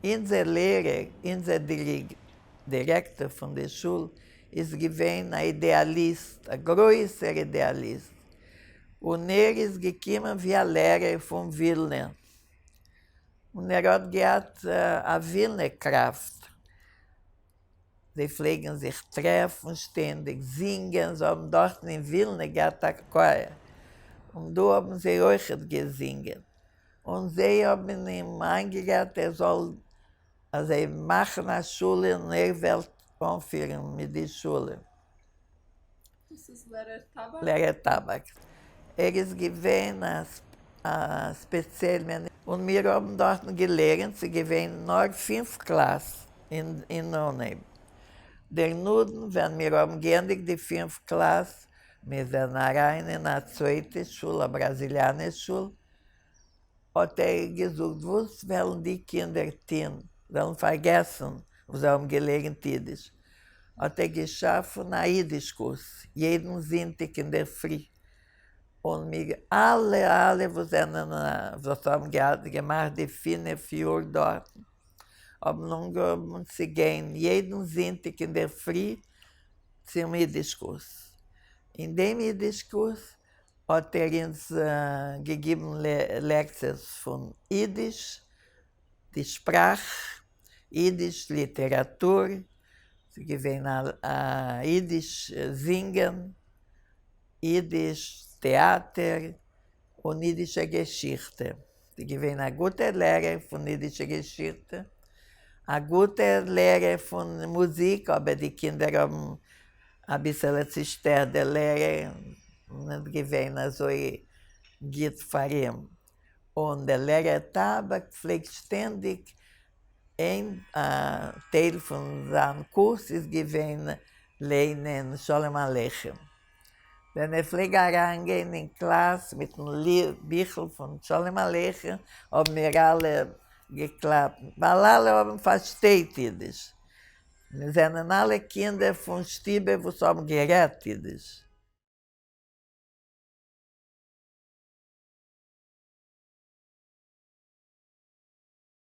אונזער לערער, אונזער דירעקטאר פון די שול איז געווען א אידעאליסט, א גרויסער אידעאליסט, און ער איז געקומען ווי א לערער פון ווילנע, און ער האט געהאט א ווילנער קראפט, זיי פלעגן זיך טרעפן שטענדיג זינגען, זיי האבן דארטן אין ווילנע געהאט א choir, און דא האבן זיי אויכעט געזינגען, און זיי האבן אים איינגערעדט ער זאל אז זיי מאכן א שולע און ער וועלט אנפירן מיט די שולע. דאס איז לערער טאבאק? לערער טאבאק. ער איז געווען א ספעציעל מענטש. און מיר האבן דארטן געלערנט, ס'איז געווען נאר פינף קלאס אין אנהייב. דערנאדן ווען מיר האבן געענדיגט די פינף קלאס, מיר זענען אריין אין א צווייטע שול, א בראזיליאנער שול, האט ער געזאגט, וואס וועלן די קינדער טון, וועלן פארגעסן וואס זיי האבן געלערנט אידיש, האט ער געשאפן א אידיש קורס יעדן זונטאג אינדערפרי, און מיר אלע אלע וואס זענען וואס האבן געהאט געמאכט די פינף יאר דארטן, האבן אנגעהויבן צו גיין יעדן זונטאג אינדערפרי צום אידיש קורס, אין דעם אידיש קורס האט ער אונז געגיבן לעקציעס פון אידיש, די שפראך, אידיש ליטעראטור, ס'איז געווען א אידיש זינגען, אידיש טעאטער, און אידישע געשיכטע. ס'איז געווען א גוטער לערער פון אידישע געשיכטע, א גוטער לערער פון מוזיק, אבער די קינדער האבן אביסעלע צושטערט די לערער, נישט געווען אזוי גוט פאר אים, און דער לערער טאבאק פלעגט שטענדיג, איין טייל פון זיין קורס איז געווען ליינען שלום עליכם. ווען ער פלעג אריינגיין אין קלאס מיטן ביכל פון שלום עליכם האבן מיר אלע געקלאפט, ווייל אלע האבן פארשטייט אידיש, מיר זענען אלע קינדער פון שטיבער וואס האבן גערעדט אידיש.